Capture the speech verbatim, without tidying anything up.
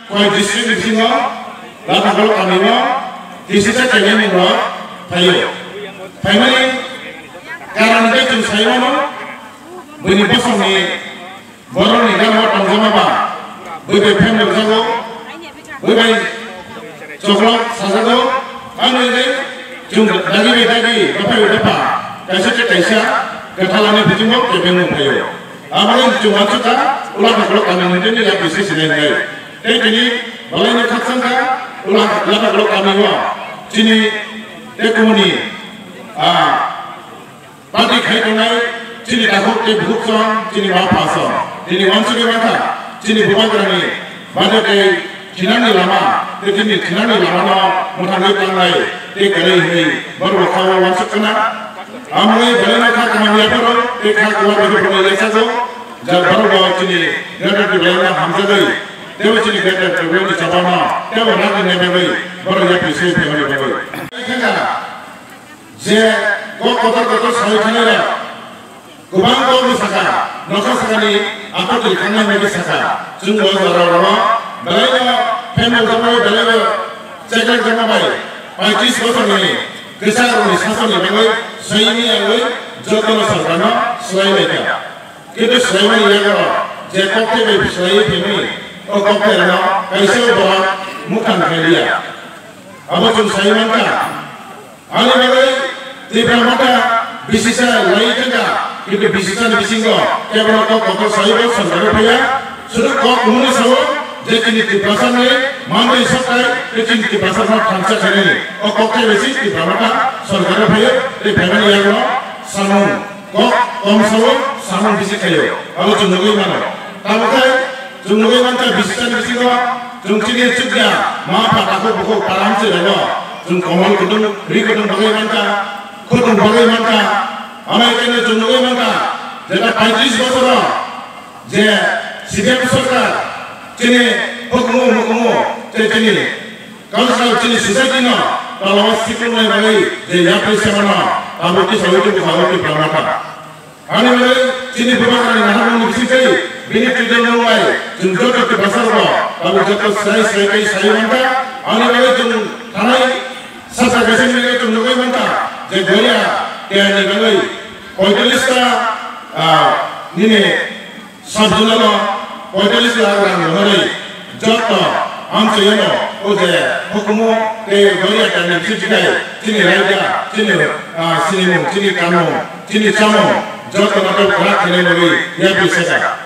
Koi district ni bisingo Latha Golok kami o kisisa kailaimung rok phaio. Phaimani karon khe chwng sai mano, buini bosongni borokni gana o tongjama ba, bui bai phem rwjago, bui bai choklok sajago, ano hwnwi chwng dagi bai dagi, dopha bai dopha, kaisa khe kaisa kwthalani bisingo kebengmung phaio. Amoni chwng uansukha, Latha Golok kami ni tini yapri se sinai nai. Tei tini balaino khakchangkha, Latha Golok kami o chini tei kumuni, ah, party khai tongnai chini takhuk tei bukhuk song, chini ma pha song. Tini uansugwi mankha, chini bubagrani bajo tei thinangni lama, tei chini thinangni lamano mwthangwi tangnai tei kwrwi hwnwi borok rok kha o uansuk khna. Amoni belaino kha kaham yapharo tei kha kwlai bai phano yachago, ja borok rok chini Greater Tipraland no hamjagwi tei bo chini Greater Tipraland ni chobano tei bo rang ni bagwi borok yapri se phaimani bagwi. Je kok kotor kotor sai thanai rok kwbang kok ni saka, nokha sakani apot ri khangnai bai saka, chwng bo jora rok belaino phaimani bagwi belaino cheklek jama bai paitris bosorni kwchak rokni sasoni bagwi saiwi yangwi jotono sorkarno swlai lai kha. Kintu swlaimani yago je kokthai bai swlaiwi phaimani o kokthai rokno kaisa borok mukhang khai liya. Abo chwng sai mankha. Ani bagwi Tipra Motha bisisa lai thangkha, kintu bisisa ni bisingo kebono kok kotor saibo sorkaro phaiya, sudu kok hwnwi sao je chini Tiprasa ni manwi sokthai tei chini Tiprasa no thansa khainani o kokthai bai se Tipra Motha sorkaro phaiyo tei phaimani yago samung kok kom sao samung bisi khaio, abo chwng nugwi mano. Tamo khe chwng nugwi mankha bisisa ni bisingo chwng chini chukya ma pha takhuk bukhuk param se rego chwng komol kutung ri kutung bagwi mankha, kutung bagwi mankha, amai khe chwng nugwi mankha jeta paitris bosoro je C P M sorkar chini hukumu mukumu tei chini cultural chini society no tolao sikulnai bagwi je yapri semano abo kisa waitu busa waitu plamata. Ani bagwi chini bubagrani naharmung ni bisingtwi bini twido nunglai chwng joto Tiprasa rokno abo joto swrai swrai khe sai mankha. Ani bagwi chwng thanai sasa kaisa ni bagwi chwng nugwi mankha je Goria tei ani bagwi poitallis ta, ah, nini Sub zonal o poitallis lakh rang rohorwi joto amchaiyano o je hukumu tei Goria tamni bisingtwi khai chini raida, chini, ah, sinimung, chini kanmung, chini chamung joto no kwrak khainai bagwi yapri seka.